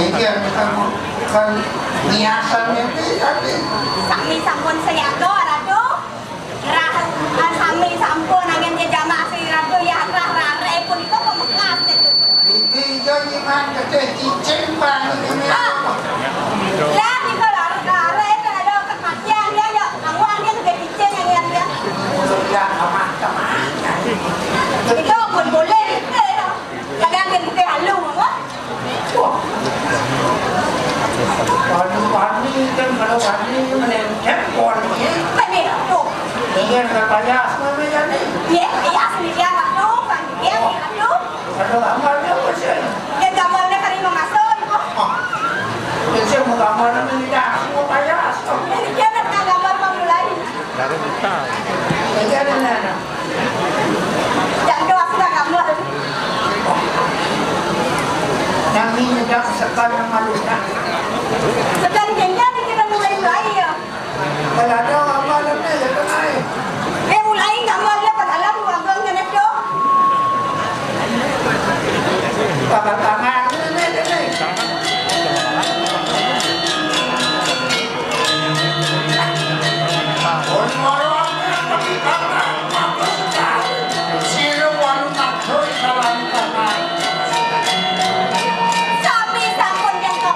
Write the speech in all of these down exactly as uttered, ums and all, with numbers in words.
Jadi, anu, kan, kan niasan mimpi tadi. Sami sampun sayaga, Ratu. Rah, sami sampun anggen jejama asli Ratu, ya, rah, rare punika pamekas, Ratu. Iki iya nyiman getih cicing, Pak. Ah. Lah, nika rare, rare, kan ada kematian, ya, ya. Awak dia juga cicing, ya, ya, ya. Sudah, aman, aman. Itu pun boleh. Gambar niya po siya. Yan gambar niya kanina, Mason. Ah. Yan siya, mga gambar na may nila. Ang mga kaya. Yan, yan ang gambar pamulay. Yan, yan, yan, yan. Yan, gawas na gambar. Nang minigak sa kanang maluna. Sa ganyan, hindi ka na mulay-mulay, ah. Wala daw, ang alam na, yan na nga eh. Eh, wala yung gambar niya, pag alam mo, ang ganyan to. Pagkakangan, yan na, yan na eh. Kung marawa ka, pakita ka, tapos ka. Zero one na to, isa lang ka na. Sabi sa akin, yan ka,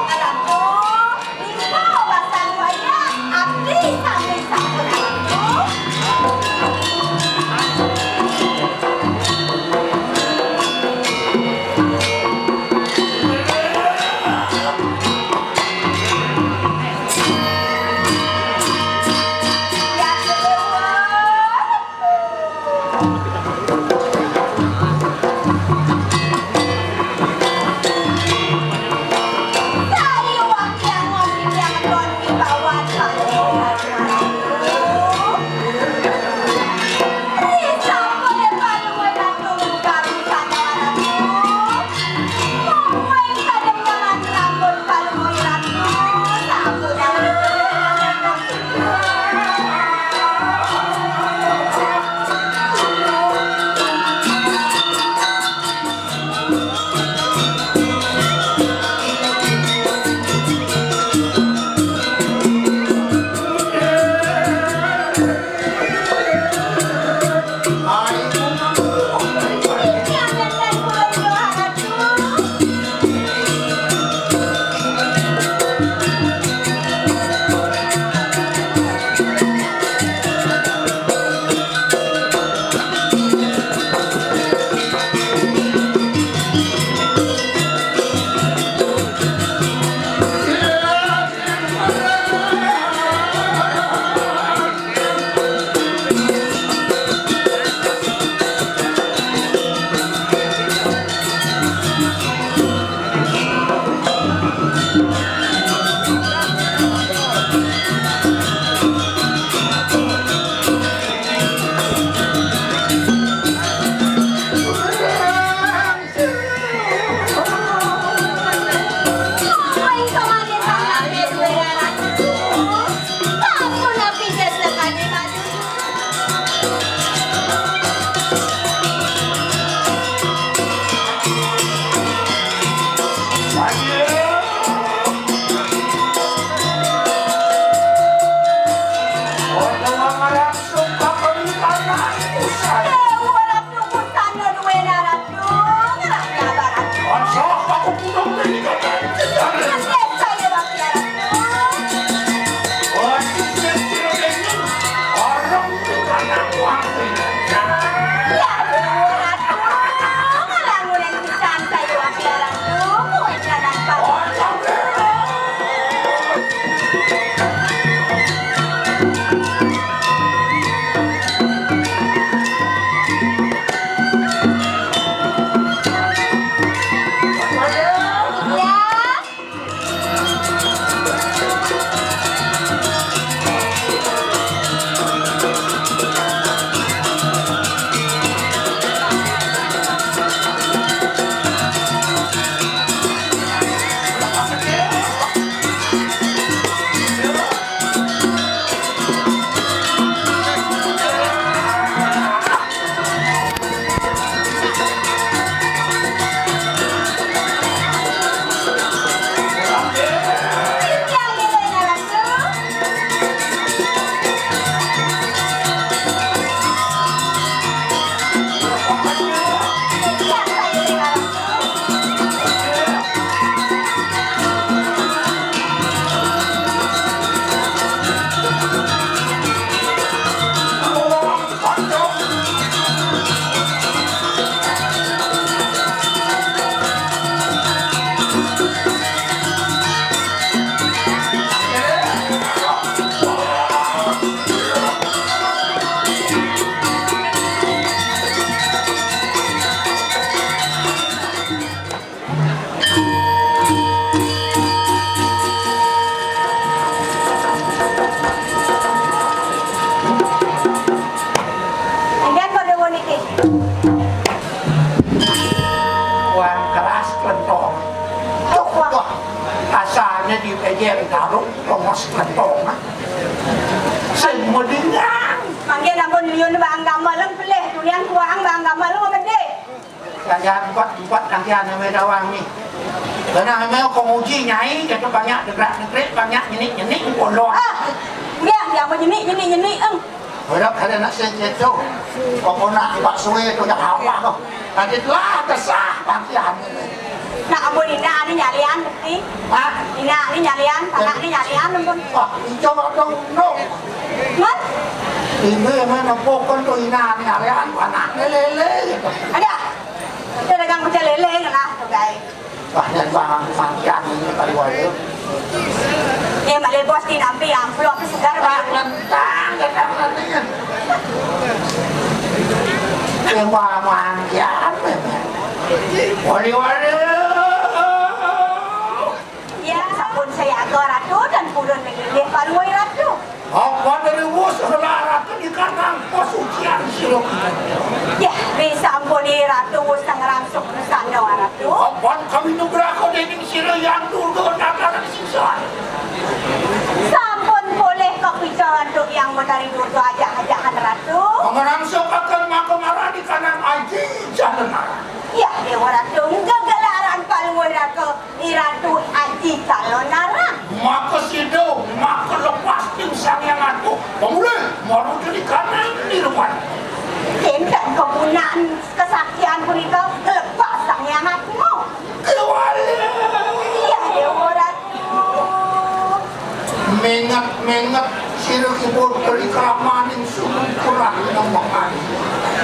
Yén taruh rongos kletong, ah. Sing madingang. Mangkin ampun liun bang gamelan pelih, durian kuang bang gamelan medih. Kaya empat-empat kangkian ame dawang ni. Karena ame kong uji nyai, kita banyak degrak-degrik, banyak nyenik-nyenik, pondok. Ah, iya, dia mau nyenik, nyenik, nyenik, eng. Ora kada nak sing keto. Kok nak bak suwe tu dah awak tu. Tadi telah kesah pakaian ini. Nak ampun ina ni nyalian bukti. Hah? Ina ni nyalian, anak ni nyalian ampun. Wah, ijo dong no. Mat? Ini mana pokon tu ina ni nyalian, anak ni lele gitu. Ada. Ada dagang pecel lele kena tu guys. Wah, dan bang mangkian ini keluar ya. Ya, Mak Lebos di nampi amplop segar. Pak, lentang, lentang, lentang. Yang bang mangkian, wali-wali. Ya, sampun saya agak ratu dan purun menginggih paluai ratu. Apa dari wus ngelarake di kanang pasucian sira? Yah, disampuni Ratu wus ngrangsuk sandang Ratu. Apa kami nugraka dening sira yang Durga nataran singsan? Sampun polih kapica antuk yang Betari Durga ajak-ajakan Ratu. Ngrangsuk akan maka marah di kanang aji jalan arah. Yah, Dewa Ratu, enggak gelaran paluai raka. I Ratu Aji Calon Arang. Maka sida, maka lepas tim Sang Hyang Atuk. Pemulih, maruta di kanan di depan. Enten kegunaan kesaktian punika lepas Sang Hyang Atuk. Kewala. Iya, Dewa Ratu. Menget-menget sira kibur beri keramaning sumur kurang nembangan.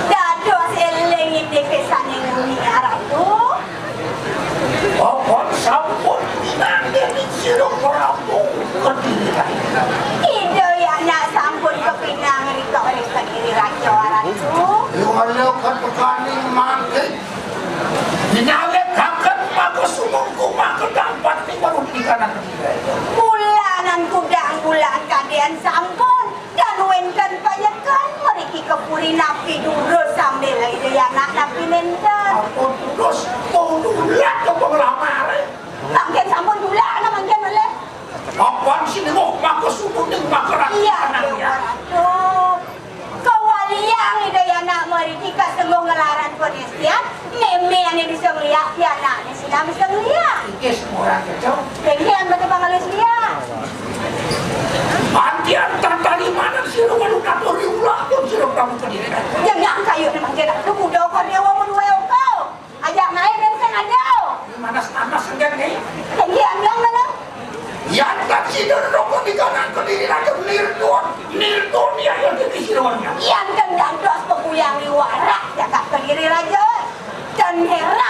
Dados eling indik pisaning dunia, Ratu. Apa sampun pinanggih sira Prabu Kediri Raja? Ida yana sampun kepinang rika ring Kediri Raja, Ratu. Iwala katekaning mangkin. Minawit kakang maka sumungku maka dampar ning baru di kanan Kediri Raja. Bulanan kudang bulan kadén sampun. Dan wénten panyekan mriki ka puri napi durus sambil Ida Yana napi nénten. Ampun durus, mau nulak ke penglamar. Mangkin sampun nulak, nah mangkin malih. Apan sini mau maka sumuning maka ratu. Iya, anaknya. Ratu. Kawaliang Ida Yana mriki kasengguh ngelaran panestian, mémé ané bisa ngeliak, pianakné sida bisa ngeliak. Iki semua orang kecil. Tinggian betul pangalis liak. Antian tatalimanan sira walu katur riula pun sira Prabu Kediri. Jangan kayu ni mangkin aku kuda kau dewa mun wae oko. Ajak naik dan sing ada. Ini manas-manas enggak nih? Tinggi ambil mana? Yan tak sida roko di kanan Kediri Raja Nirdon. Nirdon ya yang jadi sirwanya. Yan kan gandos pepuyang di warak jagat Kediri Raja. Dan heran